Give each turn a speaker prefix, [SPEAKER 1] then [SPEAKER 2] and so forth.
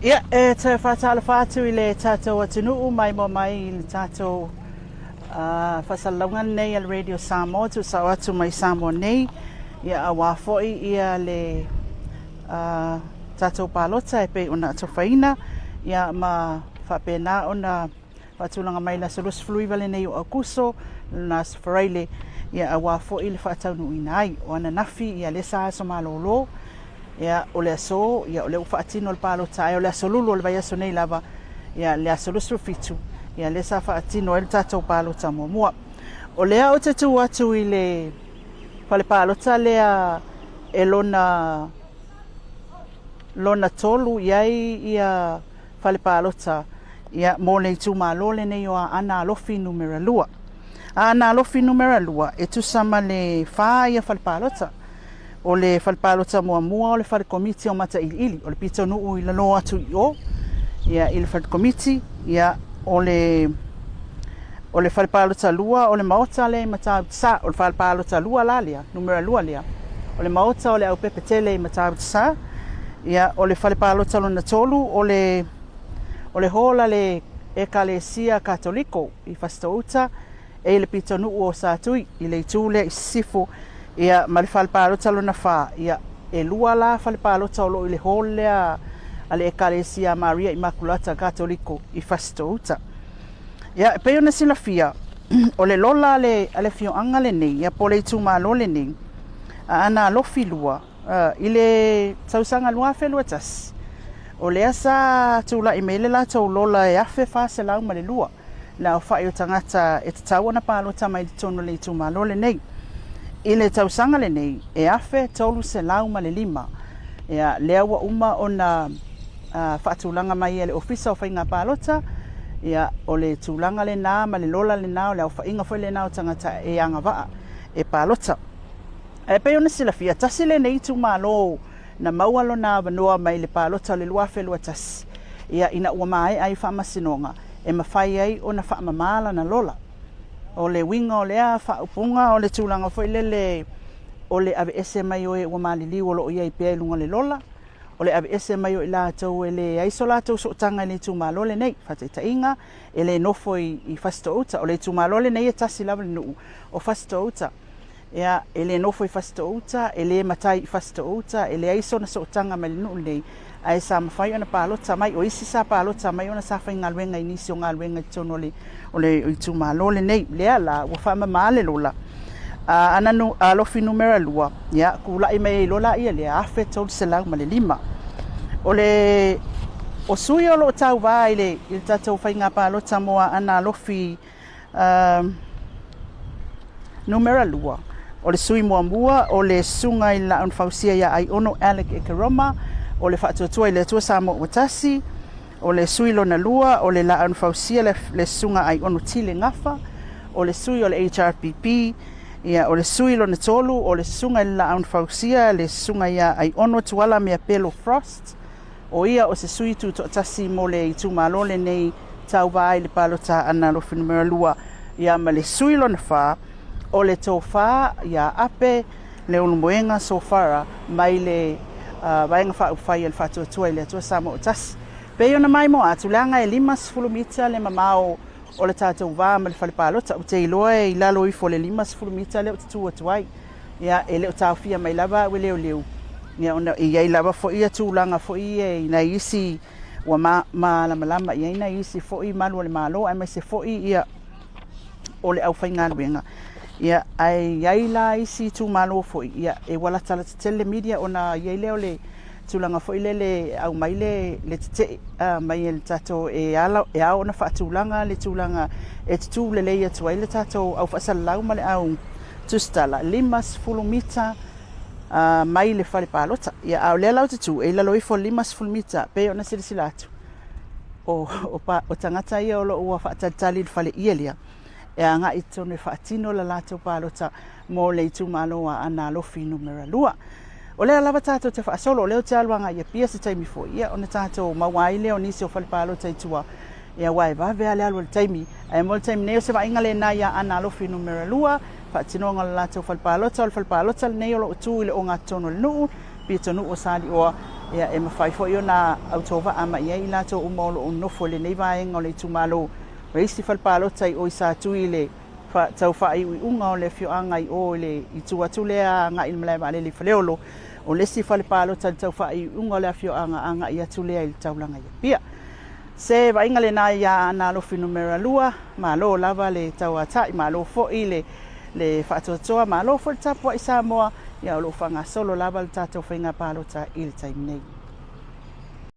[SPEAKER 1] Ia, e toe faatalofa atu i le tatou atunuu maimoa mai i le tatou faasalalauga lenei a le Radio Samoa, tuusao atu mai Samoa nei, ia aua foi ia le tatou palota e pei ona atofaina, ia ma faapena ona faatulaga mai le aso 29 lenei o Aokuso, lona aso Faraile, ia aua foi le faataunuuina ai. O ananafi, ia lea sa aso malolo, ia o le aso, ia o lea ua faatino le palota, ae o le aso Lulu o le vaiaso nei lava, ia le aso 27, ia lea sa faatino ai le tatou palota muamua. O lea ou te tu atu i le fale palota lea e lona lona tolu i ai ia fale palota ia mo le itumalo lenei o Aana Alofi Numera 2. Aana Alofi Numera 2 e tusa ma le fa ia fale palota. O le fale palota muamua o le fale komiti o Matailiili, o le pitonuu i lalo atu i o ia i le fale komiti, ia o le o le fale palota lua o le maota lea i Matautu-Sa, o le fale palota lua la lea, numera lua lea, o le maota o le Aupepe Tele i Matautu-Sa, ia o le fale palota lona tolu o le o le hall a le Ekalesia Katoliko i Fasitoo-uta, e i le pitonuu o Satui i le itu lea i sisifo, ia ma le fale palota lona fa, ia e lua la fale palota o lo o i le hall lea a le Ekalesia Maria Imakulata Katoliko i Fasitoo-uta. Ia, e pei ona silafia, o le lola a le, a le afioaga lenei, ia po o le itumalo lenei, Aana Alofi 2, i le tausaga 2021, o lea sa tulai mai ai le latou lola e 1,402 le aofai o tagata e tatau ona palota mai i totonu o le itumalo lenei. I le tausaga lenei, e 1,305, ia, lea ua uma ona faatulaga mai e le Ofisa o Faiga Palota, ia, o le tulaga lena ma le lola lena, o le aofaiga foi lena o tagata e agavaa e palota. Ae pei ona silafia, tasi lenei itumalo na maua lona avanoa mai le palota o le 2021, ia, ina ua maea ai faamasinoga e mafai ai ona faamama lana lola. O le uiga o lea faaupuga, o le tulaga foi lele o le aveese mai o e ua maliliu o lo o i ai pea i luga o le lola, o le aveese mai o i latou e leai so latou sootaga i le itumalo lenei. Faataitaiga, e le nofo i Fasitoo-uta. O le itumalo lenei e tasi lava le nuu o Fasitoo-uta. Ia, e le nofo i Fasitoo-uta, e le matai i Fasitoo-uta, e leai sona sootaga mai le nuu lenei, ae sa mafai ona palota mai. O isi sa palota mai ona sa faigaluega i nisi o galuega i totonu o le, o le itumalo lenei. Lea la, ua faamama le lola. Aana Alofi Numera 2, ia, tulai mai ai loa laia lea, 1,305. O le, o sui o lo o tauva i le, i le tatou faiga palota mo Aana Alofi Numera 2, o le sui muamua o le Susuga i le Laauna Fausia ia Aiono Alec Ekeroma o le Faatuatua i le Atua Samoa ua Tasi. O le sui lona lua o le Laauna Fausia le, le Susuga Aiono Tile Gafa o le sui o le HRPP. Ia, o le sui lona tolu o le Susuga i le Laauna Fausia le Susuga ia Aiono Tuala Meapelo Frost. O ia o se sui tutoatasi mo le itumalo lenei tauva ai i le palota Aana Alofi Numera 2, ia ma le sui lona fa, o le Tofa ia Ape Leulumoega Sofara mai le Vaega Faaupufai a le Faatuatua i le Atua Samoa ua Tasi. Pei ona maimoa atu, leaga e 50 mita le mamao o le tatou va ma le fale palota. Ou te iloa e i lalo ifo o le 50 mita lea ou te tu atu ai. Ia, e le o taofia mai lava au e leoleo, ia ona e i ai lava foi ia tulaga foi ia i nai isi ua malamalama i ai nai isi foi malu o le Malo aemaise foi ia o le aufaigaluega. Ia, ae i ai la isi itumalo foi, ia, e ua latalata tele le media ona i ai lea o le tulaga foi lele e aumai le, le tetee mai e le tatou e ala, e ao ona faatulaga le tulaga e tutū lelei atu ai le tatou au faasalalau ma le au tusitala, 50 mita mai le fale palota. Ia, a o lea la ou te tu, e i lalo ifo o le 50 mita, pei ona silasila atu, o, o, o tagata ia o lo o ua faatalitali i le fale ie lea, e agai i totonu e faatino le latou palota mo le itumalo o Aana Alofi Numera 2. O lea lava tatou te faasolo, o lea ou te alu agai i Apia se taimi foi, ia, ona tatou maua ai lea o nisi o fale palota i tua, ia, aua e vave lava le alu o le taimi. Ae mo le taimi nei, o se vaaiga lena i Aana Alofi Numera 2, faatinoga o le latou fale palota. O le fale palota lenei o lo o tu i le ogatotonu o le nuu, pitonuu o Salioa, Ia, e mafai foi ona autovaa mai i ai i latou uma o lo o nofo i lenei vaega o le itumalo. O le isi fale palota i o i Satui i le tau faaiuiuga o le afioaga i o i le itu atu lea agai i le malae vaalele i Faleolo, o le isi fale palota i le tau faaiuiuga o le afioaga agai atu lea i le taulaga i Apia. Se vaaiga lena ia Aana Alofi Numera 2, malo lava le tauatai, malo foi le le faatoatoa, malo foi le tapuai Samoa, ia o lo o faagasolo lava le tatou faiga palota i le taimi nei.